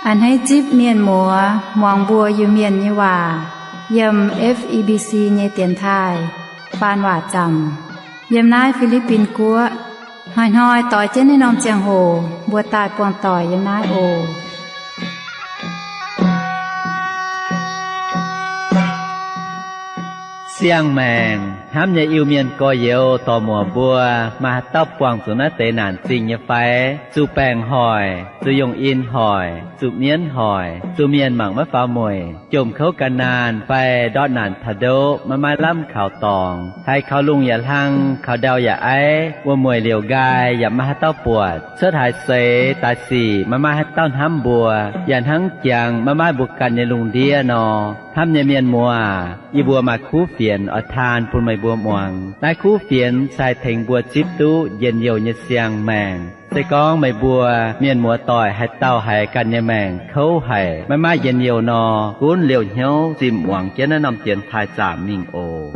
A'hneiv zipv mienh muoz muangx mbuo Iu-Mienh nyei waac yiem F E B C nyei dienx taaih faan waac zaamc yiem naaiv Fi^li^bin Guoqv. Hnoi-hnoi doix jienv naaiv norm ziangh hoc mbuo daaih buangh doic yiem naaiv oc. Siang-maengc hnamv nyei Iu-Mienh gorx-youz dorc-muoc mbuo, maaih haaix dauh buangh zuqc naaiv deix naanc zingh nyei fai? Zuqc baengc hoic, zuqc yungh in hoic, zuqc mienv hoic, zuqc mienh mangc maiv faaux mueic, jomc kouv gan naanh fai ndortv naanc taux ndoqv maiv maaih lamh kaux dorngx, haiz kaux lungh yaac hlang, kaux ndau yaac aiv, wuom-mueic liouc nqaai yaac maiv maaih haaix dauh buatc, cuotv haaix seix daaih sic maiv maaih haaix dauh hnamv mbuo, yaac hnangv jangx maiv maaih mbuo ganh nyei lungh ndiev nor. Hnamv nyei mienh muoz, yie mbuo maaih kuv fienx oix taan bun meih mbuo muangx. Naaiv kuv fienx se haih tengx mbuo zipv duqv njien-youh nyei siang-maengc. Se gorngv meih mbuo mienh muoz-doic haaix dauh haiz ganh nyei maengc kouv haic, maiv maaih njien-youh nor, gunv liouh hnyouv zinh muangx jienv naaiv norm dienx taaih zaamc mingh oc.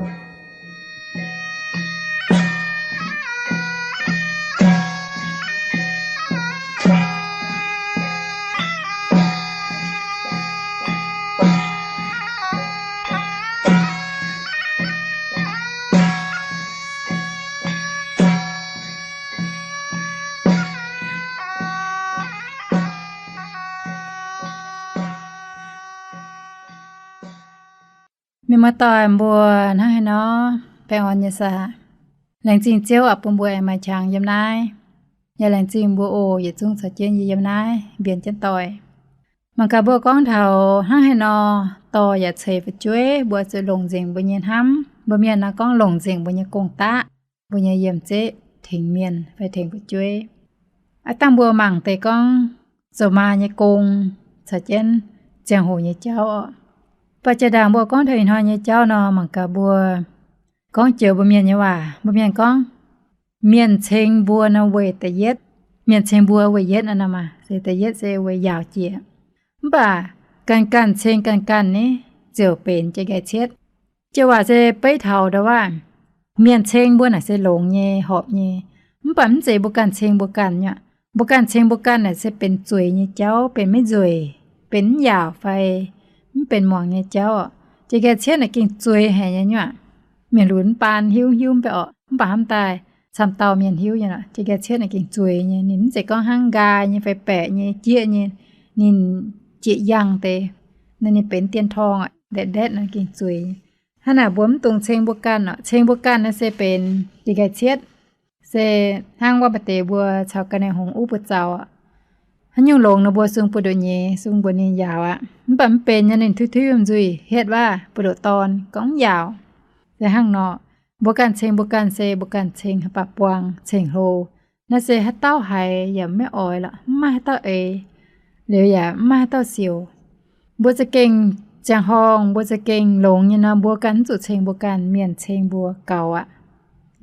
Mienh muoz-doic mbuo, hnangv haaix nor? Baengh orn nyei saah? Laengz zingh Ziouv oix bun mbuo aengx maaih qangx yiem naaiv. Yaac laengz zingh mbuo oc, yietc zungv caux jienv yie yiem naaiv mbienx jienv doic. Mangc gaax mbuo gorngv taux hnangv haaix nor dorh yaac ceix fu'jueiv, mbuo zuqc longc nzengc mbuo nyei hnamv. Mbuo mienh nor gorngv longc nzengc mbuo nyei gong-daqv, mbuo nyei yiem zeqv tengx mienh fai tengx fu'jueiv. Aav dangh mbuo mangc deix gorngv zoux maa nyei gong caux jienv ziangh hoc nyei jauv oc. Mv baac jiex ndaangc mbuo gorngv taux ih hnoi nyei jauv nor, mangc gaax mbuo gorngv joux mbuo mienh nyei waac, mbuo mienh gorngv, mienh ceng mbuo nor weic da'yietv. Mienh ceng mbuo weic yietv nor, se da'yietv se weic yaauc jiex. Mv baac ganh ganh ceng ganh ganh ni, ziouc benx jiex nqaih cietv. Joux waac se beiv taux ndau waac, mienh ceng mbuo naaic se longx nyei, horpc nyei. Mv baac mv zeiz mbuo ganh ceng mbuo ganh nyei. Mbuo ganh ceng mbuo ganh naaic se benx zueiz nyei jauv, benx maiv nzueic, benx mv yaauc fai mv benx muangx nyei jauv. Jiex nqaih cietv naaic gengh zueiz haic nyei nyuoqc. Mienh lunx baan hiuv hiuv mv baac orqc, mv baac hnamv daaih camv dauh mienh hiuv nyei lorqc. Jiex nqaih cietv naaic gengh zueiz nyei. Ninh mv zeiz gorngv hnangv nqaai nyei fai baeqc nyei, jieqv nyei, ninh jieqv yangh deix. Naaiv ninh benx dien torng aqv, ndetv ndetv nor gengh zueiz nyei. Hnangv naaic mbuo mv dungx ceng mbuo ganh orqc. Ceng mbuo ganh naaiv se benx jiex nqaih cietv. Se hnangv wuov maaih deix mbuo caux ga'naaiv hngongx uv buoz zaux aqv. Haaix nyungc longx nor mbuo sung buoz-ndoqv nyeiz, sung mbuox ninh yaauc aqv. Mv baac mv benx nyei, ninh tuiv tuiv nzuih hietv waac buoz-ndoqv dorn gorngv mv yaauc. Se hnangv nor, mbuo ganh ceng mbuo ganh se mbuo ganh ceng haaix baac buang ceng hlo. Naaiv se haaix dauh haiz yaac maiv oix lorqc, mv maaih haaix dauh eix, liuz yaac mv maaih haaix dauh siouc. Mbuo za'gengh ziangh horngh, mbuo za'gengh longx nyei nor, mbuo ganh mv zuqc ceng mbuo ganh, mienh ceng mbuo gaux aqv.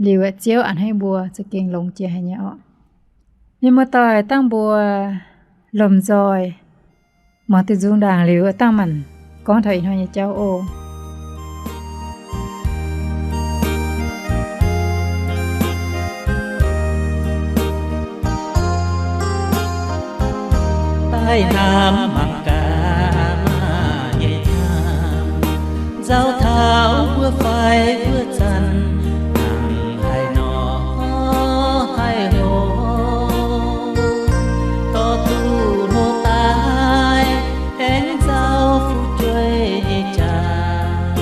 Liuz aeqv, Ziouv a'hneiv mbuo za'gengh longx jiex haic nyei orqc. Mienh muoz-doic, dangh mbuo lomh nzoih muangx duqv nzung ndaangc liuz, dangh maanc gorngv taux ih hnoi nyei jauv oc. Daaih hnamv mangc gaax maaih nyei hnamv, nzauh taux mbuo fai mbuo zanc, nangc haaix nor haaix hoc, dorh duqv hlo daaih aengx nzauh fu'jueiv nyei jaax.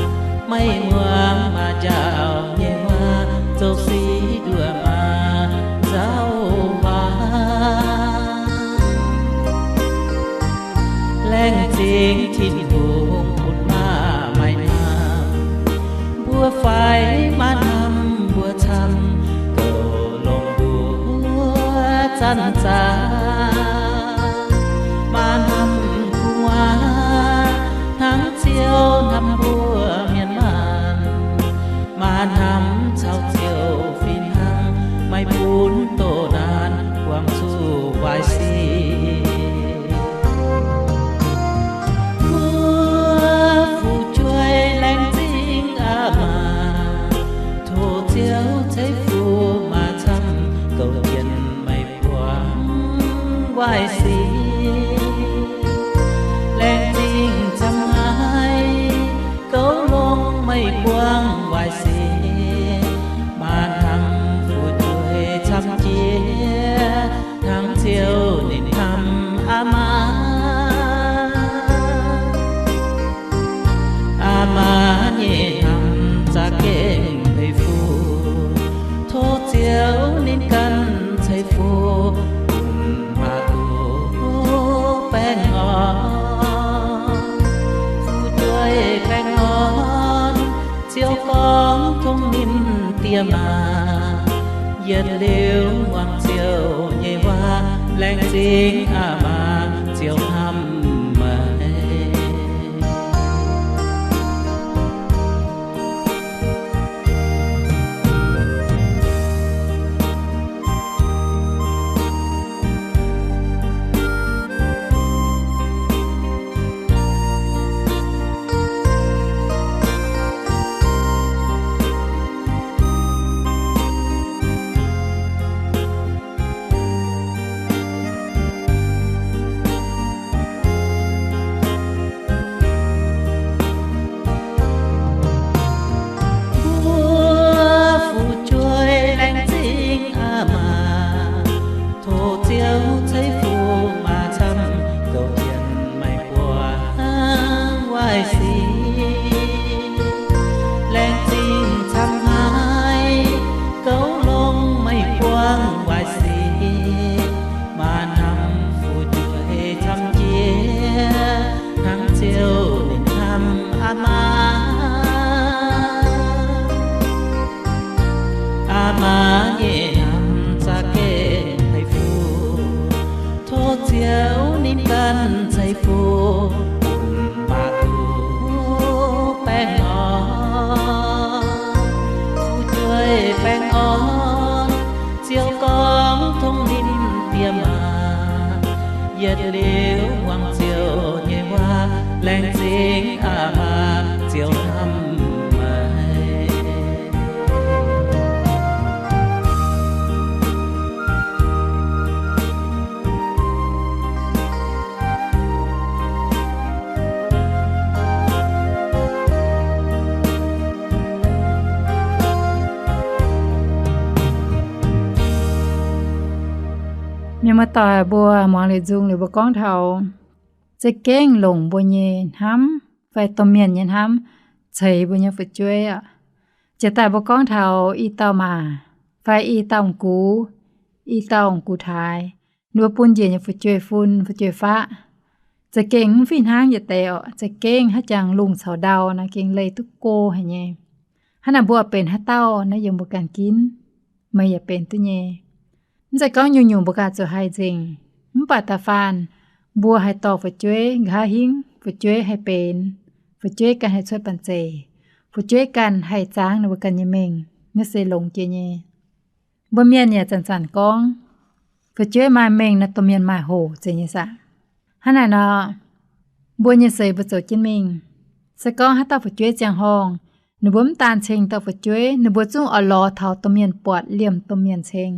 Maiv muangx maa njaaux nyei waac, zoux sic nduov maa nzauh waac. Laengz zingh Tin-Hungh bun maa maaih hnamv, mbuo fai maa hnamv mbuo camv, douc longc mbuo zanc-zanc. Maa hnamv gu'nguaaz hnangv Ziouv hnamv mbuo mienh maanh. Maa hnamv caux Ziouv fih hnangv, maiv bun doqc naanc buangh zuqc waaic sic. Mbuo fu'jueiv laengz zingh aqv maah! Tov Ziouv ceix fuqv maa camv, douc jienv maiv buangv Gorngv tongv ninh diex maac, yietc liuz muangx ziouc nyei waac, laengz zingh aa maa ziouc hnamv meih. Mbuo fu'jueiv laengz zingh aa maa, tov Ziouv ceix fuqv maa camv, gouv jienv meih buangv waaic sic. Laengz zingh camv haic, gouv longx meih buangv waaic sic. Maa hnamv fu'jueiv camv jiex, hnangv Ziouv ninh hnamv aa maa. Aa maa nyei hnamv za'gengh haih fuqv. Tov Ziouv ninh ganh ceix fuqv bun maa duqv baengh orn, fu'jueiv baengh orn. Ziouv gorngv tongv ninh diex maac, yietc liuz muangx ziouc nyei waac, laengz zingh aa maa ziouc hnamv meih. Mienh muoz-doic, mbuo muangx liuz nzung liuz mbuo gorngv taux za'gengh longc mbuo nyei hnamv fai domh mienh nyei hnamv ceix mbuo nyei fu'jueiv aqv. Jiex daaih mbuo gorngv taux i dauh maa fai i dauh gux, i dauh gux-taaix, ninh mbuo bun njiec nyei fu'jueiv-fun fu'jueiv-faqv za'gengh mv fih hnangv yietc deix orqc. Za'gengh haaix jangx lungh caux ndau naaiv gengh leih duqv go haic nyei. Hnangv naaic mbuo benx haaix dauh naaiv yiem mbuo ganh ginv, meih yaac benx duqv nyei. Mv zeiz gorngv nyungc-nyungc mbuo ganh zuqc haih nzengc. Mv baac da'faanh mbuo haih dorh fu'jueiv nqa'haav hingv, fu'jueiv haih benx, fu'jueiv ganh haih cuotv banh zeic, fu'jueiv ganh haih zaangv ninh mbuo ganh nyei mengh, naaiv se longx jiex nyei. Mbuo mienh yaac zanc-zanc gorngv, fu'jueiv maaih mengh naaiv domh mienh maaih hoc zeiz nyei saah. Hnangv naaic nor, mbuo nyei seix mbuo zoux jienv mingh. Se gorngv haaix dauh fu'jueiv ziangh horngh, ninh mbuo mv daan ceng dauh fu'jueiv, ninh mbuo zungv oix lorz taux domh mienh buatc liemh domh mienh ceng.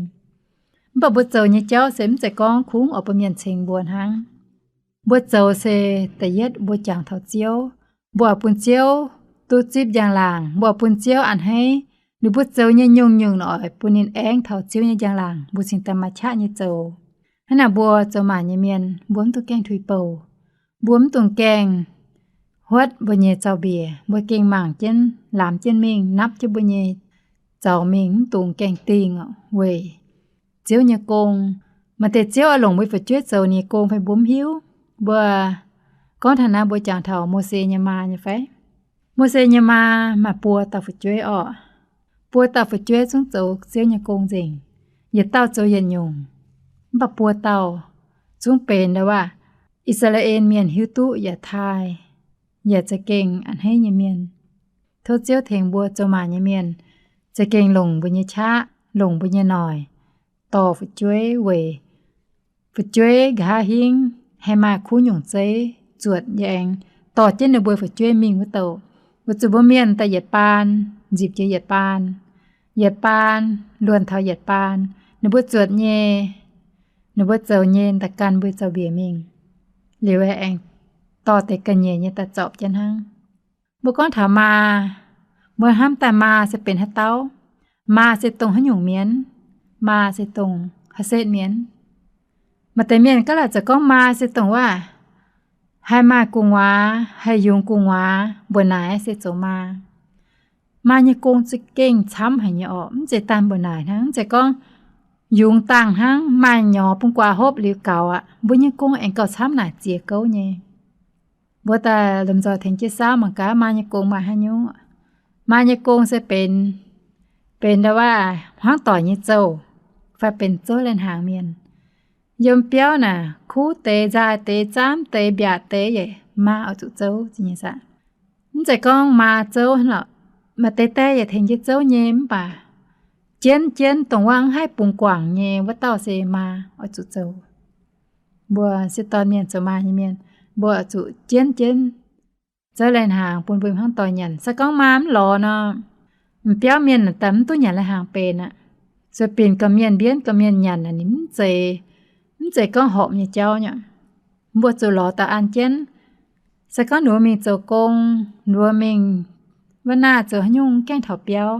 Mv baac mbuo zoux nyei jauv se mv zeiz gorngv kungx oix bun mienh ceng mbuo hnangv. Mbuo zoux se da'yietv mbuo jangx taux Ziouv, mbuo oix bun Ziouv duqv zipv njang-laangc, mbuo oix bun Ziouv a'hneiv. Ninh mbuo zoux nyei nyungc-nyungc oix bun ninh aengx taux Ziouv nyei njang-laangc, mbuo cingx daaih maaih qaqv nyei zoux. Hnangv naaic mbuo zoux maac nyei mienh, mbuo mv dungx gaengh tuix bouc, mbuo mv dungx gaengh huotv mbuo nyei zaux-mbiec, mbuo gengh mangc jienv lamz jienv mingh, napv jienv mbuo nyei zaux mingh, mv dungx gaengh dingh weic Ziouv nyei gong. Maaih deix Ziouv oix longc mbuo fu'jueiv zoux ninh nyei gong fai mbuo mv hiuv. Mbuo gorngv taux naaiv mbuo jangx taux Mose nyei maa nyei fai? Mose nyei maa maaih buo dauh fu'jueiv orqc. Buo dauh fu'jueiv zungv zoux Ziouv nyei gong nzengc. Yietc dauh zoux yietc nyungc, mv baac buo dauh zungv benx ndo waac I^saa^laa^en Mienh hiuv duqv yaac taaih, yaac za'gengh a'hneiv nyei mienh. Tov Ziouv tengx mbuo zoux maac nyei mienh za'gengh longc mbuo nyei qaqv, longc mbuo nyei noic dorh fu'jueiv weic fu'jueiv nqa'haav hingv haih maaih kuv nyungc zeiv zuotc yaac aengx dorh jienv ninh mbuo fu'jueiv mingh wuov douc. Weic zuqc mbuo mienh daaih yietc baan, nzipc jiex yietc baan, yietc baan luonc taux yietc baan, ninh mbuo zuotc nyei, ninh mbuo zoux nyei daaih gan mbuo zaux-mbiec mingh, liuz aengx dorh deix ga'nyiec nyei daaih zorpc jienv hnangv. Mbuo gorngv taux maa, mbuo hnamv daaih maa se benx haaix dauh? Maa se dongh haaix nyungc mienh? Maa se dongh haaix setv mienh? Maaih deix mienh gaav laaic ziouc gorngv maa se dongh waac haih maaih gu'nguaaz, haih yungz gu'nguaaz, mbuoqc naaic se zoux maa. Maa nyei gong za'gengh camv haic nyei orqc. Mv zeiz daan mbuoqc naaic hnangv, mv zeiz gorngv yungz dangh hnangv, maaih nyorx bun guaax hopv liuz gaux aqv. Mbuo nyei gong aengx gauh camv naaic ziex gouv nyei. Mbuo daaih lomh nzoih tengx jienv saauv mangc gaax maa nyei gong maaih haaix nyungc. Maa nyei gong se benx, benx ndau-waac hmuangv doic nyei zouv, fai benx zouv lai-hnaangx mienh. Yiem biauv naaic kuv deix, nzaaih deix, zaamv deix, mbiaatc deix yaac maa oix zuqc zouv nyei saah. Mv zeiz gorngv maa zouv lorqc, maaih deix daaih yaac tengx jienv zouv nyei, mv baac jienv jienv dongh wuov mv haih bungx guangc nyei wuov dauh se maa oix zuqc zoux. Mbuo sieqv dorn mienh, zoux maa nyei mienh, mbuo oix zuqc jienv jienv zouv lai-hnaangx bun mbuo hmuangv doic nyanc. Se gorngv maa mv lorz nor, m'biauv mienh daaih mv duqv nyanc lai-hnaangx benx aqv. Sueih binc gorqv-mienh, mbienv gorqv-mienh nyanc naaic ninh mv zeiz, mv zeiz gorngv horpc nyei jauv nyei. Mbuo zuqc lorz daaih an jienv. Se gorngv ninh mbuo mingh zoux gong, ninh mbuo mingh wuov naaiv zoux haaix nyungc gaengh taux biauv,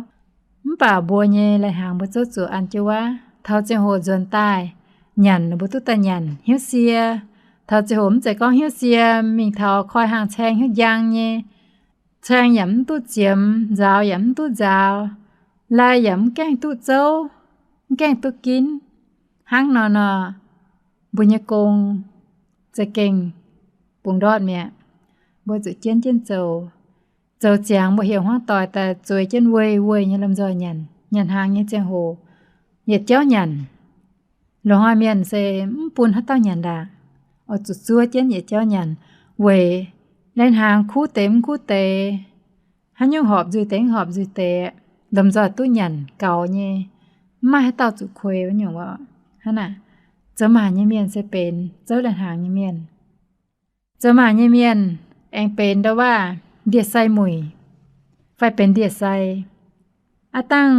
mv baac mbuo nyei lai-hnaangx mbuo zouv zuqc an jienv wuov. Taux ziangh hoc nzuonx daaih nyanc, ninh mbuo duqv daaih nyanc hnyouv sie. Taux ziangh hoc mv zeiz gorngv hnyouv sie, mingh taux koi hangh caeng hnyouv njang nyei, caeng yaac mv duqv ziemx, nzaaux yaac mv duqv nzaaux, lai yaac mv gaengh duqv zouv, mv gaengh duqv ginv. Hnangv nor nor, mbuo nyei gong za'gengh bungx ndortv mi'aqv. Mbuo zuqc jienv jienv zoux. Zoux ziangx mbuo heuc hmuangv doic daaih zueiz jienv weih weih nyei lomh nzoih nyanc. Nyanc hnaangx nyei ziangh hoc yietc jauv nyanc. Loz-hnoi mienh se mv bun haaix dauh nyanc ndaangc, oix zuqc zuov jienv yietc jauv nyanc, weic lai-hnaangx kuv deix mv kuv deix, haaix nyungc horpc nzuih deix mv horpc nzuih deix, lomh nzoih duqv nyanc gaux nyei, mv maaih haaix dauh zuqc kuei wuov nyungc. Hnangv naaic, zoux maac nyei mienh se benx zouv lai-hnaangx nyei mienh. Zoux maac nyei mienh aengx benx ndau-waac ndie-sai muic fai benx ndie-sai. Aav dangh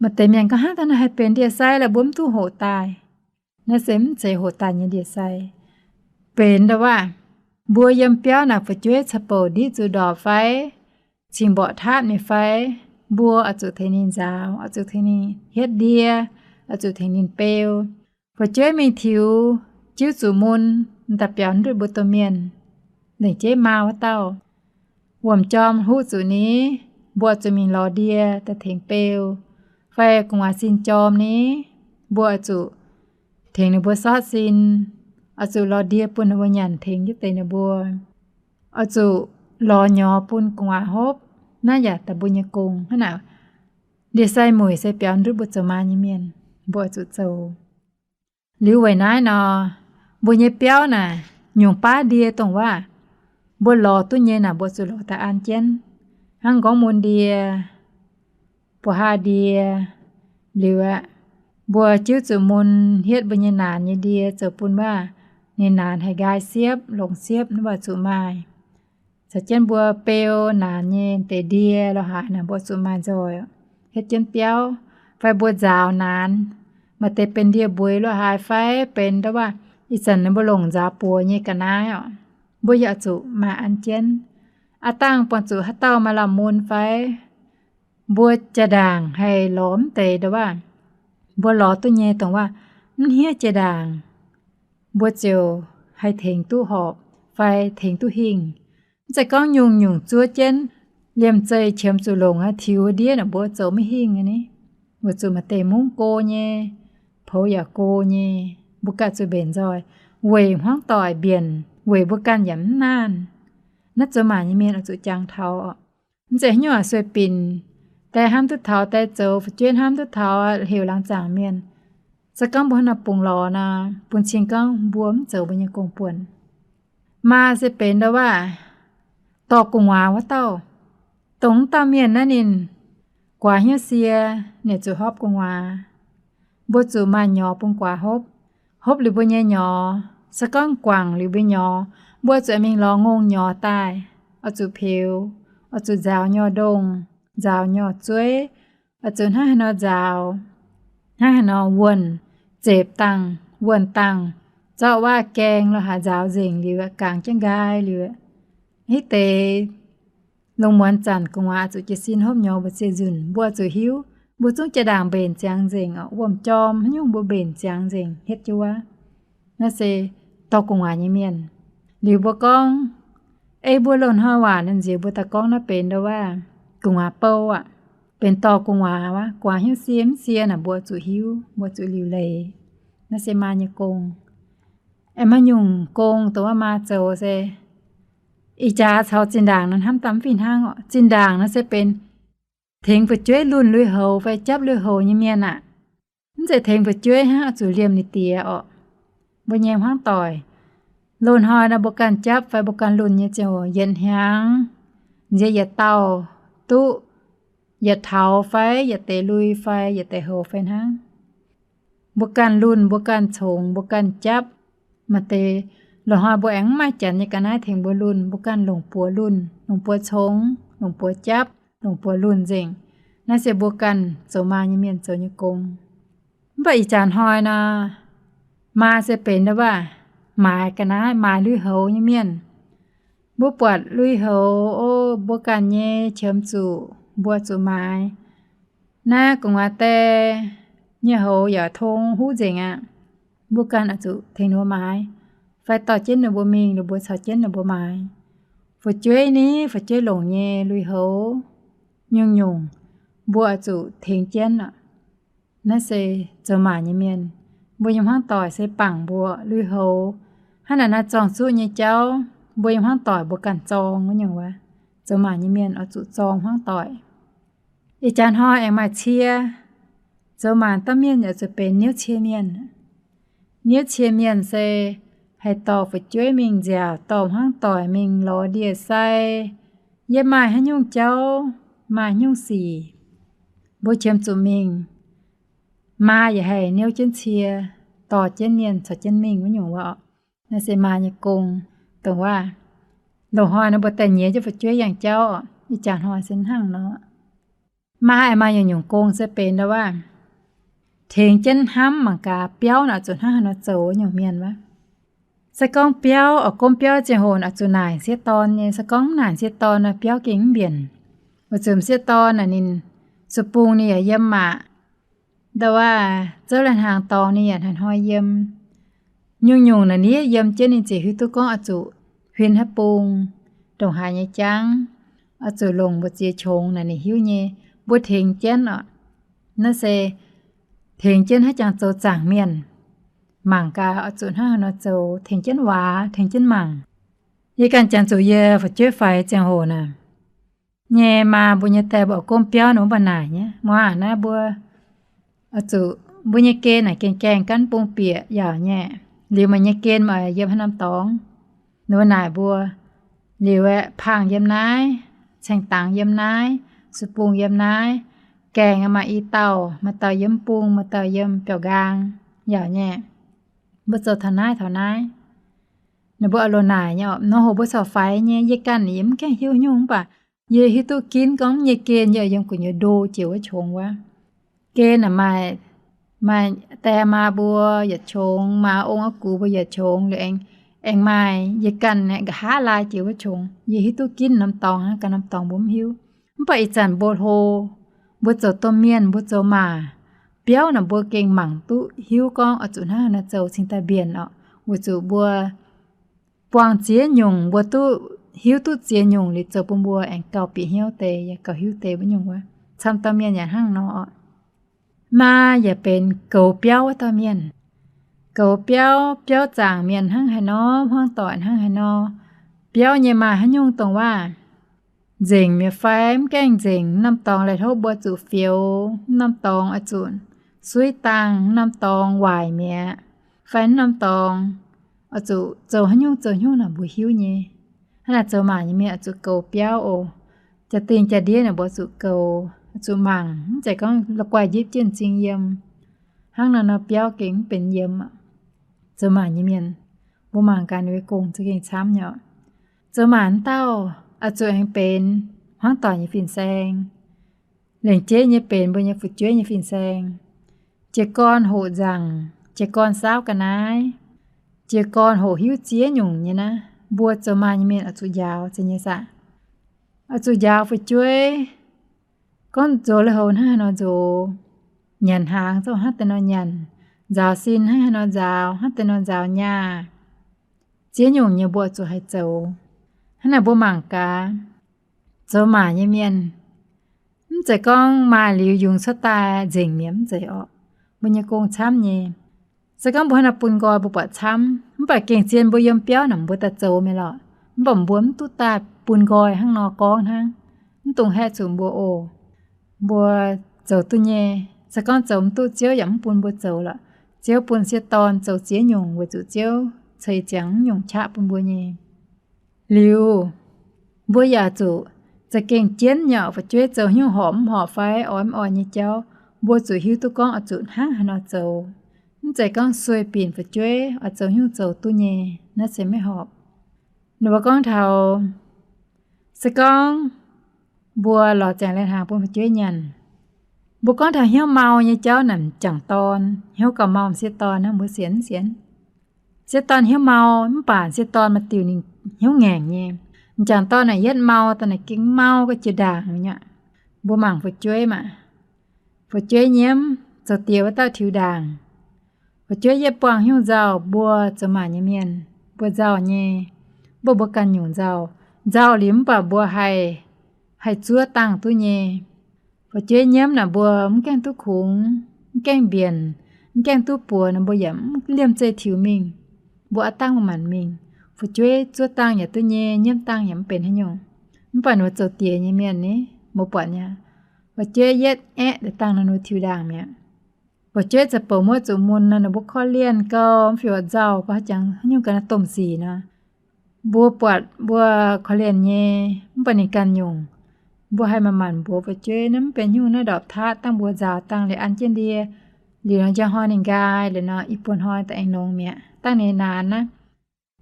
maaih deix mienh gorngv, Hnangv daaih naaiv haih benx ndie-sai lorqc, mbuo mv duqv hoqc daaih. Naaiv se mv zeiz hoqc daaih nyei ndie-sai. Benx ndau-waac mbuo yiem biauv naaic fu'jueiv caux bouc ndiqv zuqc ndorpc fai cingx mborqv taatv nyei fai, mbuo oix zuqc tengx ninh nzaaux, oix zuqc tengx ninh hietv ndie, oix zuqc tengx ninh beu. Fu'jueiv mingh tiux, jiuv zuqc mun, m'daaih biaux ndutv mbuo domh mienh, lengc jeiv maa wuov dauh. Wuom-jorm huv zuqc ni, mbuo zuqc mingh lorz ndie daaih tengx beu, fai gu'nguaaz sin jorm ni, mbuo oix zuqc tengx ninh mbuo sortv sin, oix zuqc lorz ndie bun ninh mbuo nyanc tengx jienv deix ninh mbuo, oix zuqc lorz nyorx bun gu'nguaaz hopv. Naaiv yaac daaih mbuo nyei gong hnangv naaic. Ndie-sai muic se biaux ndutv mbuo zoux maa nyei mienh, mbuo oix zuqc zoux. Liuz weic naaiv nor, mbuo nyei biauv naaic nyungc baav ndie dongh waac mbuo lorz duqv nyei naaic mbuo zuqc lorz daaih an jienv. Hnangv gorngv mun ndie, buoz-haa ndie, liuz aqv, mbuo jiuv zuqc mun hietv mbuo nyei naanc nyei ndie zoux bun waac ninh naanc haih nqaai siepv, longc siepv, naaiv waac zuqc maaih. Caux jienv mbuo beu naanc nyei deix ndie lo haaix naaic mbuo zuqc maaih nzoih hietv jienv biauv. Fai mbuo nzaaux naanc, maaih deix benx ndie-mbueix lo haaix fai benx ndau waac ih zanc mbuo longc nzaaux buoz nyei ga'naaiv oc, mbuo yaac zuqc maaih an jienv. Aav dangh buangh zuqc haaix dauh maaih lamh mun fai mbuo jaa-ndaangc haih lorz mv deix ndau waac mbuo lorz duqv nyei dongh waac mv hniev jaa-ndaangc, mbuo ziouc haih tengx duqv horpc fai tengx duqv hingh. Mv zeiz gorngv nyungc-nyungc zuov jienv, liemh zeih qiemx zuqc longc aqv, tiux ndiev naaic mbuo zoux maiv hingh ni. Weic zuqc maaih deix mungv go nyei, poux yaac go nyei, mbuo ganh zuqc mbenc nzoih weic hmuangv doic mbienc, weic mbuo ganh yaac mv naanh. Naaiv zoux maac nyei mienh oix zuqc jangx taux oc. Mv zeiz haaix nyungc sueih binc, die hnamv duqv taux die zoux, fu'jueiv hnamv duqv taux heuc laangz zaangc mienh, se gorngv mbuo hnangv naaiv bungx lorz nor, bun cing gorngv mbuo mv zoux mbuo nyei gong-buonc. Maa se benx ndau waac dorh gu'nguaaz wuov dauh. Dongh wuov dauh mienh naaiv ninh guaax hnyouv sie, ninh zuqc hopv gu'nguaaz. Mbuo zuqc maaih nyorx bun guaax hopv. Hopv liuz mbuo nyei nyorx, se gorngv guangc liuz mbuo nyorx, mbuo zuqc mingh lorz ngongh nyorx daaih, oix zuqc peux, oix zuqc nzaaux nyorx ndongh, nzaaux nyorx zueiv, oix zuqc hnangv haaix nor nzaaux, hnangv haaix nor wuonh, zepc dangh, wuonh dangh, zorqv waac-gaeng lo haaix nzaaux nzengc liuz, gangx jienv nqaai liuz, hitv deix lungh muonz zanc gu'nguaaz zuqc jiez sin hopv nyorx mbu'ziex nzunc, mbuo zuqc hiuv mbuo zungv jaa-ndaangc mbenc ziangx nzengc, wuom-jorm haaix nyungc mbuo mbenc ziangx nzengc hietv jienv wuov. Naaiv se dorh gu'nguaaz nyei mienh. Liuz mbuo gorngv, ei mbuo loz-hnoi waac naaiv nziex mbuo daaih gorngv naaiv benx ndau waac gu'nguaaz bou aqv. Benx dorh gu'nguaaz wuov, guaax hnyouv sie mv sie naaic mbuo zuqc hiuv, mbuo zuqc liuc leiz. Naaiv se maa nyei gong. Aengx maaih nyungc gong dongh wuov maa zoux se ih jaax caux zinh ndaangc naaiv hnamv daaih mv fih hnangv oc. Zinh ndaangc naaiv se benx tengx fu'jueiv lunh lui-houx fai japv lui-houx nyei mienh aqv. Mv zeiz tengx fu'jueiv hnangv oix zuqc liemh ninh diex orqc. Mbuo nyei hmuangv doic, loz-hnoi nor mbuo ganh japv fai mbuo ganh lunh nyei ziangh hoc yietc hnyangx nziex yietc dauh duqv yietc taux fai yietc deix lui fai yietc deix houx fai hnangv. Mbuo ganh lunh, mbuo ganh congx, mbuo ganh japv. Maaih deix loz-hnoi mbuo aengx mv maaih janx nyei ga'naaiv tengx mbuo lunh, mbuo ganh longc buoz lunh, longc buoz congx, longc buoz japv, longc buoz lunh nzengc. Naaiv se mbuo ganh zoux maa nyei mienh zoux nyei gong. Mv baac ih jaax hnoi nor, maa se benx ndau waac maaiz ga'naaiv, maaiz lui-houx nyei mienh. Mbuo buatc lui-houx o, mbuo ganh nyei qiemx zuqc mbuo zuqc maaiz. Naaiv gu'nguaaz die nyei houx yaac tong huv nzengc aqv. Mbuo ganh oix zuqc tengx ninh mbuo maaiz, fai dorh jienv ninh mbuo mingh, ninh mbuo caux jienv ninh mbuo maaiz. Fu'jueiv ni, fu'jueiv longc nyei lui-houx nyungc-nyungc mbuo oix zuqc tengx jienv aqv. Naaiv se zoux maaic nyei mienh, mbuo nyei hmuangv doic se bangc mbuo lui-houx. Hnangv naaic naaiv zorng-zuqv nyei jauv, mbuo nyei hmuangv doic mbuo ganh zorng wuov nyungc wuov. Zoux maaic nyei mienh oix zuqc zorng hmuangv doic. Ih jaax hnoi aengx maaih cie, zoux maaic dauh mienh yaac zuqc benx niouv cie mienh. Niouv cie mienh se haih dorh fu'jueiv mingh nziaauc, dorh hmuangv doic mingh lorz ndie-sai. Yie maaih haaix nyungc jauv, maaih nyungc sic, mbuo qiemx zuqc mingh. Maa yaac haih niouv jienv cie, dorh jienv mienh caux jienv mingh wuov nyungc wuov. Naaiv se maa nyei gong, dongh waac loz-hnoi nor mbuo daaih nyiex jienv fu'jueiv yangh jauv. Ih jaax hnoi se hnangv nor. Maa aengx maaih nyungc-nyungc gong se benx ndau waac tengx jienv hnamv mangc gaax biauv naaic zuqc hnangv haaix nor zoux nyungc mienh wuov. Se gorngv biauv, oix gomv biauv ziangh hoc oix zuqc naaic m'sieqv dorn nyei. Se gorngv mv naaic m'sieqv dorn nor, biauv gengh mv mbienc. Weic zuqc m'sieqv dorn naaic ninh zuqc bungx ninh yaac yiem aqv. Ndau waac zouv lai-hnaangx dorngx ninh yaac hnoi-hnoi yiem. Nyungc-nyungc naaic ninh yiem jienv ninh ziouc hiuv duqv gorngv oix zuqc huin haaix bung, ndongc haaix nyei jangv, oix zuqc longc mbu'ziex qongx naaic ninh hiuv nyei. Mbuo tengx jienv orqc. Naaiv se tengx jienv haaix jangx zoux zaangc mienh, mangc gaax oix zuqc hnangv haaix nor zoux, tengx jienv waac, tengx jienv mangc. Yie ganh janx zuqc yie fu'jueiv faix ziangh hoc naaic nyei maa mbuo nyei die mbuo oix gomv biauv nor mv baac naaic nyei, muangx naaiv mbuo oix zuqc, mbuo nyei gen naaic gaengh gaengh gaanv bung bieqc yaac nyei. Liuz meih nyei gen meih yiem haaix norm dorngx, ninh mbuo naaic mbuo, liuz aeqv, pangh yiem naaiv, caeng dangx yiem naaiv, su bung yiem naaiv, gaengh maaih i dauh, maaih dauh yiem bung, maaih dauh yiem biauv-nqaang yaac nyei. Mbuo zoux taux naaiv taux naaiv, ninh mbuo oix loz-naaic nyei orqc. Nor hoc mbuo corc faix nyei, yie ganh yie mv gaengh hiuv nyungc mv baac yie hiuv duqv ginv gorngv nyei gen yie yiem gu'nyuoz ndo jiex wuov qongx wuov. Gen naaic maaih, maaih die maa mbuo yietc qongx, maa ong aa gux mbuo yietc qongx, liuz aengx, aengx maaih yie ganh nqa'haav laai jiex wuov qongx. Yie hiuv duqv ginv norm dorngx aqv, ganh norm dorngx mbuo mv hiuv. Mv baac ih zanc mbuo hlo, mbuo zoux domh mienh, mbuo zoux maa, biauv naaic mbuo gengh mangc duqv hiuv gorngv oix zuqc hnangv haaix nor zoux cingx daaih mbienc orqc. Weic zuqc mbuo buangh ziex nyungc, mbuo duqv hiuv duqv ziex nyungc liuz zoux bun mbuo aengx gauh bieqc hnyouv deix yaac gauh hiuv deix wuov nyungc wuov. Camv dauh mienh yaac hnangv nor orqc. Maa yaac benx goux biauv wuov dauh mienh. Goux biauv, biauv zaangc mienh hnangv haaix nor, hmuangv doic hnangv haaix nor, biauv nyei maaih haaix nyungc dongh waac nzengc mi'aqv fai mv gaengh nzengc, norm dorngx laih hlopv mbuo zuqc fioux, norm dorngx oix zuqc suiv dangh, norm dorngx waaic mi'aqv, fai norm dorngx oix zuqc zoux haaix nyungc zoux nyungc naaic mbuo hiuv nyei. Hnangv naaic zoux maa nyei mienh oix zuqc goux biauv oc. Jaa-dingh jaa-ndiev naaic mbuo zuqc goux, zuqc mangc, mv zeiz gorngv la'guaih njipv jienv m'zing yiem. Hnangv naaiv nor biauv gengh mv benx yiem. Zoux maa nyei mienh, mbuo mangc gaax ninh mbuo gong za'gengh camv nyei. Zoux maa wuov dauh oix zuqc aengx benx hmuangv doic nyei fin-saeng, lengc jeiv nyei benx mbuo nyei fu'jueiv nyei fin-saeng. Jiez gorn hoqc nzaangc, jiez gorn saauv ga'naaiv, jiez gorn hoqc hiuv ziex nyungc nyei naaiv, mbuo zoux maa nyei mienh oix zuqc njaaux za'gengh nyei saah. Oix zuqc njaaux fu'jueiv, gorngv nzox lui-houx hnangv haaix nor nzox, nyanc hnaangx zungv hnangv deix nor nyanc, nzaaux sin hnangv haaix nor nzaaux, hnangv deix nor nzaaux nyaah. Ziex nyungc nyei mbuo zuqc haih zoux. Hnangv naaic mbuo mangc gaax, zoux maa nyei mienh, mv zeiz gorngv maaih liuz yungz cuotv daaih nzengc mi'aqv, mv zeiz orqc. Mbuo nyei gong camv nyei. Se gorngv mbuo hnangv naaiv bun nqoi mbuo buatc camv, mv baac gengh zien mbuo yiem biauv naaic mbuo daaih zoux mi'aqv lorqc. Mv baac mbuo mv duqv daaih bun nqoi hnangv nor gorngv hnangv. Mv dungx haeqv zuqc mbuo oc. mbuo zoux duqv nyei. Se gorngv zoux mv duqv, Ziouv yaac mv bun mbuo zoux lorqc. Ziouv bun sieqv dorn zoux ziex nyungc weic zuqc Ziouv ceix ziangx nyungc qaqv bun mbuo nyei. Liuz, mbuo yaac zuqc za'gengh jienv nyei, fu'jueiv zoux haaix nyungc horpc mv horpc fai oix mv oix nyei jauv, mbuo zuqc hiuv duqv gorngv oix zuqc hnangv haaix nor zoux. Mv zeiz gorngv sueih binc fu'jueiv oix zoux haaix nyungc zoux duqv nyei, naaiv se maiv horpc. Ninh mbuo gorngv taux, se gorngv mbuo lorz ziangx lai-hnaangx bun fu'jueiv nyanc, mbuo gorngv taux hnyouv mau nyei jauv naaic, m'jangc dorn hnyouv gauh mau m'sieqv dorn hnangv, mbuo sienx mv sienx? Sieqv dorn hnyouv mau, mv baac sieqv dorn maaih diuh ninh hnyouv ngaengc nyei. M'jangc dorn naaic yietv mau daaih naaic gengh mau ga'jiex ndaangc mi'aqv. Mbuo mangc fu'jueiv maah, fu'jueiv nyiemv zoux diex wuov dauh tiux ndaangc. Fu'jueiv yietv buangh haaix nyungc nzauh, mbuo zoux maac nyei mienh mbuo nzauh nyei. Mv baac mbuo ganh nyungc nzauh, nzauh liuz mv baac mbuo haih, haih zuov dangh duqv nyei. Fu'jueiv nyiemv naaic mbuo mv gaengh duqv kungx, mv gaengh mbienc, mv gaengh duqv buoz nor, mbuo yaac mv liemh zeih tiux mingh. Mbuo aav dangh mbuo manc mingh. Fu'jueiv zuov dangh yaac duqv nyei, nyiemv dangh yaac mv benx haaix nyungc. Mv baac ninh mbuo zoux diex nyei mienh ni, mbuo buatc nyei, fu'jueiv yietv aeqv deix dangh nor ninh mbuo tiux ndaangc mi'aqv. Fu'jueiv za'bouc muoqv zuqc mun nor, ninh mbuo korv-lienh gau, mv fioux nzauh gau, haaix jangx haaix nyungc ga'naaiv domh sic nor, mbuo buatc mbuo korv-lienh nyei. Mv baac ninh ganh nyungc, mbuo haih manc-manc mbuox fu'jueiv naaiv mv benx haaix nyungc, naaiv ndorpc taatv dangh mbuo nzaaux dangh liuz an jienv ndie, liuz nor njang hnoi ninh nqaai liuz nor, i buo hnoi daaih aengx longx mi'aqv. Dangh ninh naanx naaiv,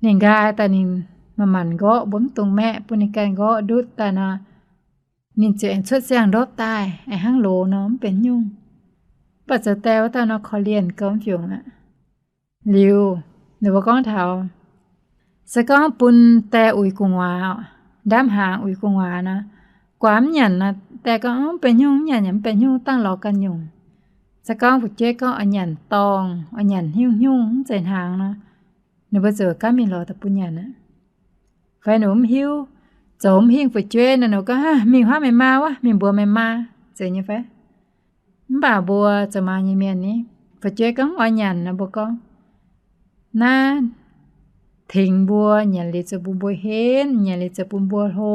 ninh nqaai daaih ninh manc-manc nqorqv, mbuo mv dungx maeqv, bun ninh ganh nqorqv ndutv daaih nor, ninh ziouc aengx cuotv siang-ndopv daaih, aengx hnangv loz nor, mv benx haaix nyungc. Mv baac zoux die wuov dauh nor korv-lienh gau mv fioux aqv. Liuz, ninh mbuo gorngv taux, se gorngv bun die uix gu'nguaaz, ndaamv-hnaangx uix gu'nguaaz nor, guaax mv nyanc nor, die gorngv, Mv benx haaix nyungc, mv nyanc yaac mv benx haaix nyungc, dangh lorz ganh nyungc. Se gorngv fu'jueiv gorngv oix nyanc dorngh, oix nyanc haaix nyungc haaix nyungc mv zeiz hnaangx nor, ninh mbuo ziouc gaanv mingh lorz daaih bun nyanc aqv. Fai ninh mbuo mv hiuv, zoux mv hingh fu'jueiv nor, ninh mbuo gorngv, Mingh huaav meih maa wuov, mingh mbuox meih maa, zeiz nyei fai? Mv baac mbuo zoux maa nyei mienh ni, fu'jueiv gorngv oix nyanc nor, mbuo gorngv, Naaiv tengx mbuo, nyanc liuz ziouc bun mbuo henv, nyanc liuz ziouc bun mbuo hlo,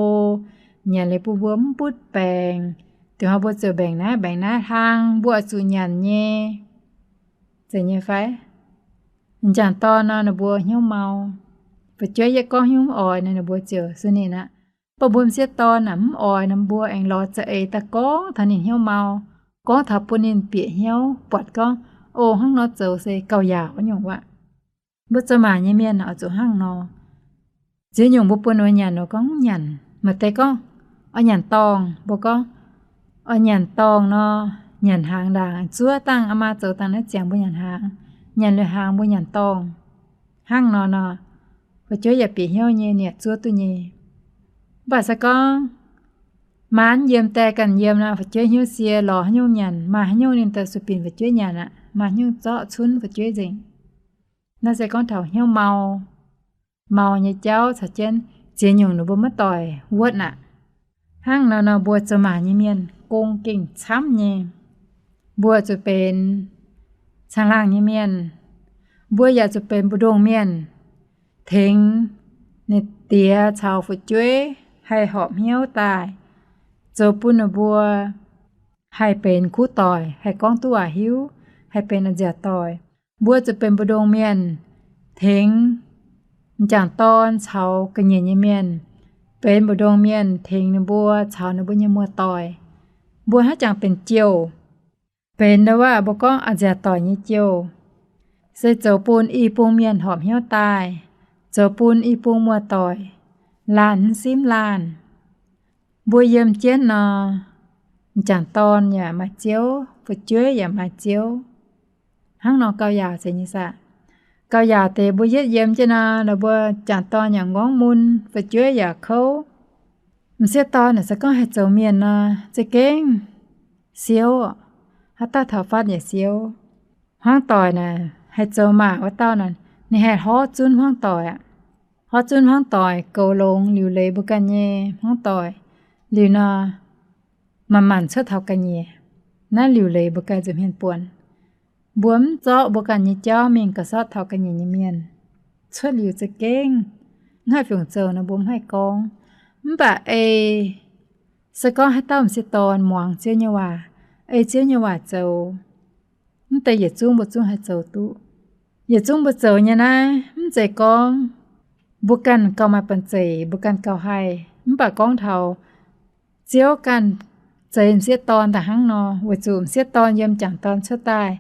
nyanc liuz bun mbuo mv butv baengc, diuh hnoi mbuo ziouc mbaengc naaiv mbaengc naaiv hlang, mbuo oix zuqc nyanc nyei, zeiz nyei fai? M'jangc dorn nor, ninh mbuo hnyouv mau. Fu'jueiv yietv gorngv hnyouv mv oix nor, ninh mbuo ziouc sueih ninh aqv. Mv baac mbuo m'sieqv dorn naaic mv oix nor, mbuo aengx lorz za'eix daaih gorngv taux ninh hnyouv mau, gorngv taux bun ninh bieqc hnyouv buatc gorngv, O, hnangv nor zoux se gauh yaauc wuov nyungc aqv. Mbuo zoux maac nyei mienh oix zuqc hnangv nor. Ziex nyungc mbuo bun ninh mbuo nyanc, ninh mbuo gorngv mv nyanc. Maaih deix gorngv, Oix nyanc dorngh, mbuo gorngv, Oix nyanc dorngh nor, nyanc hnaangx ndaangc, zuov dangh aa maa zoux dangh naaiv ziangx mbuo nyanc hnaangx, nyanc liuz hnaangx mbuo nyanc dorngh. Hnangv nor nor, fu'jueiv yaac bieqc hnyouv nyei, ninh yaac zuov duqv nyei. Mv baac se gorngv maa mv yiem, die ganh yiem nor, fu'jueiv hnyouv sie, lorz haaix nyungc nyanc, maaih haaix nyungc ninh daaih sueih binc fu'jueiv nyanc aqv, maaih haaix nyungc zorqv cunv fu'jueiv nzengc. Naaiv se gorngv taux hnyouv mau, mau nyei jauv caux jienv ziex nyungc ninh mbuo maiv doic wuotv aqv. Hnangv nor nor, mbuo zoux maac nyei mienh gong gengh camv nyei. Mbuo zuqc benx caangh laangh nyei mienh. Mbuo yaac zuqc benx mbu'ndongx mienh, tengx ninh diex caux fu'jueiv haih horpc hnyouv daaih, zoux bun ninh mbuo haih benx kuv doic, haih gorngv duqv waac hiuv, haih benx a'nziaauc doic. Mbuo zuqc benx mbu'ndongx mienh, tengx m'jangc dorn caux ga'nyiec nyei mienh, benx mbu'ndongx mienh tengx ninh mbuo caux ninh mbuo nyei muoz-doic. Mbuo haaix jangx benx jouh, benx ndau wuov mbuo gorngv a'nziaauc doic nyei jouh, se zoux bun i bung mienh horpc hnyouv daaih, zoux bun i bung muoz-doic laanh mv simv laanh. Mbuo yiem jienv nor, m'jangc dorn yaac maaih ziouv, fu'jueiv yaac maaih ziouv. Hnangv nor gauh yaauc zeiz nyei saah? Gauh yaauc deix mbuo yietv yiem jienv nor, mbuo m'jangc dorn yaac ngorngv mun, fu'jueiv yaac kouv. M'sieqv dorn naaic se gorngv haih zoux mienh nor, za'gengh siouv, haaix dauh taux fatv yaac siouv. Hmuangv doic naaic haih zoux maac wuov dauh naaic, ninh haih horv zunv hmuangv doic aqv. Horv zunv hmuangv doic goux longx liuc leiz mbuo ganh nyei hmuangv doic liuz nor, manc-manc cuotv taux ga'nyiec. Naaiv liuc leiz mbuo ganh nza'hmien buonc. Mbuo mv zorqv mbuo ganh nyei jauv mingh gauh sortv taux ga'nyiec nyei mienh. Cuotv liuz za'gengh mv haih fiungc zoux nor mbuo mv haih gorngv. Mv baac ei Se gorngv haaix dauh m'sieqv dorn muangx Ziouv nyei waac, ei Ziouv nyei waac zoux, mv deix yietc zungv mbuo zungv haih zoux duqv. Yietc zungv mbuo zoux nyei naaiv, mv zeiz gorngv mbuo ganh gauh maaih banh zeic, mbuo ganh gauh haih. Mv baac gorngv taux Ziouv ganh zeix m'sieqv dorn daaih hnangv nor, weic zuqc m'sieqv dorn yiem m'jangc dorn cuotv daaih,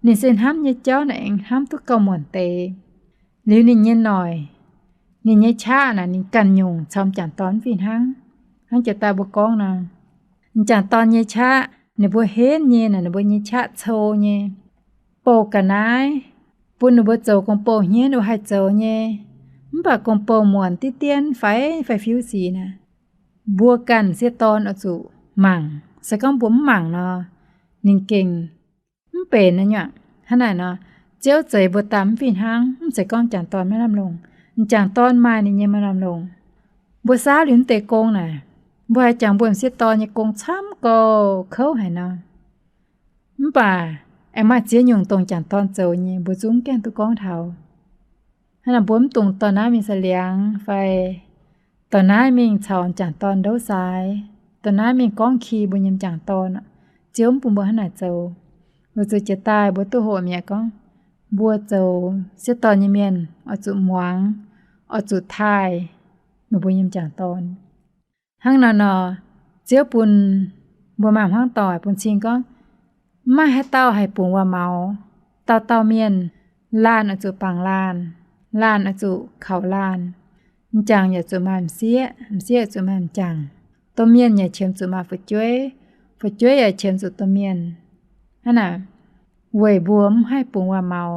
ninh se hnamv nyei jauv naaic aengx hnamv duqv gauh muonc deix. Liuz ninh nyei noic, ninh nyei qaqv naaic ninh ganh nyungc caux m'jangc dorn mv fih hnangv. Hnangv jiex daaih mbuo gorngv nor, m'jangc dorn nyei qaqv ninh mbuo henv nyei naaic, ninh mbuo nyei qaqv cou nyei, bouh ga'naaiv, bun ninh mbuo zoux gong-bou hniev ninh mbuo haih zoux nyei. Mv baac gong-bou muonc diqv dienv fai, fai fiuv sic naaic, mbuo ganh m'sieqv dorn oix zuqc mangc. Se gorngv mbuo mv mangc nor, ninh gengh mv benx nyei aqv. Hnangv naaic nor, Ziouv zeix mbuo daaih mv fih hnangv. Mv zeiz gorngv m'jangc dorn maiv lamh longc. M'jangc dorn maaih ninh nyei maaih lamh longc. Mbuo saauv liuz mv deix gong naaic, mbuo haiz jangx mbuo m'sieqv dorn nyei gong camv gauh kouv haic nor. Mv baac aengx maaih ziex nyungc dongh m'jangc dorn zoux nyei, mbuo zungv mv gaengh duqv gorngv taux. Hnangv naaic mbuo mv dungx dorh naaiv mingh saic liangx fai dorh naaiv mingh caux m'jangc dorn ndouv saaix, dorh naaiv mingh gorngv ki mbuo nyei m'jangc dorn. Ziouv mv bun mbuo hnangv naaic zoux. Weic zuqc jiex daaih mbuo duqv hoqc mi'aqv gorngv, mbuo zoux m'sieqv dorn nyei mienh oix zuqc muangx, oix zuqc taaih meih mbuo nyei m'jangc dorn. Hnangv naaiv nor, Ziouv bun mbuo maaih hmuangv doic bun cing gorngv, mv maaih haaix dauh haih bungx waac-maux. Dauh dauh mienh, laanh oix zuqc bangc laanh, laanh oix zuqc kaux laanh. M'jangc yaac zuqc maaih m'sieqv, m'sieqv yaac zuqc maaih m'jangc. Domh mienh yaac qiemx zuqc maaih fu'jueiv, fu'jueiv yaac qiemx zuqc domh mienh. Hnangv naaic, weic mbuo mv haih bungx waac-maux,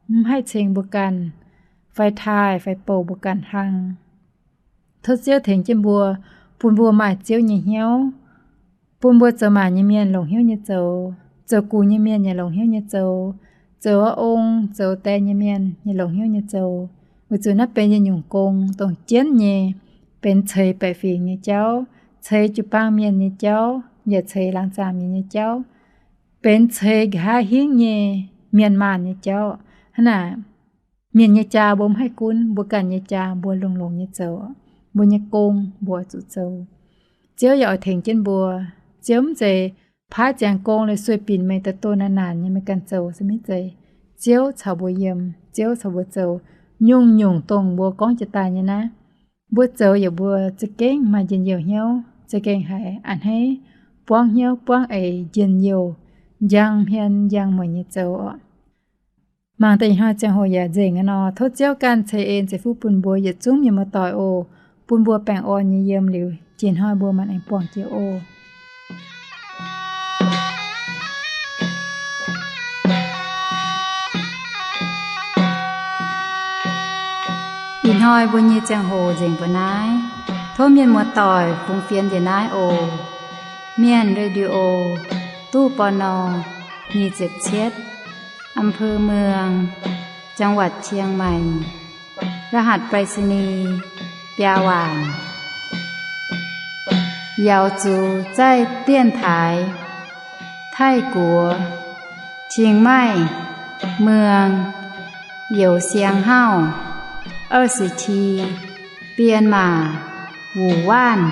mv haih ceng mbuo ganh, fai taaih fai bouh mbuo ganh hlang. Tov Ziouv tengx jienv mbuo, bun mbuo maaih Ziouv nyei hnyouv, bun mbuo zoux maanc nyei mienh longc hnyouv nyei zoux, zoux gux nyei mienh yaac longc hnyouv nyei zoux, zoux ong zoux die nyei mienh yaac longc hnyouv nyei zoux. Weic zuqc naaiv benx yietc nyungc gong dongh jienv nyei, benx ceix baeqc fingx nyei jauv, ceix jiu-baang mienh nyei jauv, yaac ceix laangz zaangc mienh nyei jauv, benx ceix nqa'haav hingv nyei mienh maanh nyei jauv. Hnangv naaic, mienh nyei jaa mbuo mv haih gunv, mbuo ganh nyei jaa mbuo longx-longx nyei zoux, mbuo nyei gong mbuo oix zuqc zoux. Ziouv yaac oix tengx jienv mbuo. Ziouv mv zeiz paaiv ziangx gong liuz sueih binc meih daaih doh naaic naanc nyei meih ganh zoux se maiv zeiz. Ziouv caux mbuo yiem, Ziouv caux mbuo zoux. Nyungc-nyungc dongh mbuo gorngv jiex daaih nyei naaiv, mbuo zoux yaac mbuo za'gengh maaih njien-youh hnyouv, za'gengh haiz a'hneiv, buangv hnyouv buangv eix, njien-youh, njang hmien njang mueic nyei zoux oc. Mangc deix ih hnoi ziangh hoc yaac nzengc aqv nor, tov Ziouv ganh ceix en ceix fuqv bun mbuo yietc zungv mienh muoz-doic oc, bun mbuo baengh orn nyei yiem liuz, jiex hnoi mbuo maanc aengx buangh jiex oc. Ih hnoi mbuo nyei ziangh hoc nzengc mbuo naaiv. Tov mienh muoz-doic fungx fienx njiec naaiv oc. Mienh Radio, ตู้ ปณ. nyic ziepc cietv, อำเภอเมือง จังหวัดเชียงใหม่ รหัสไปรษณีย์ biaa waanc. 瑶族在电台 Taiv-Guoqv, Chiang Mai, Muang, Youz Siang Hauv, 二十七, Bienh Maac, Wuc Waanv.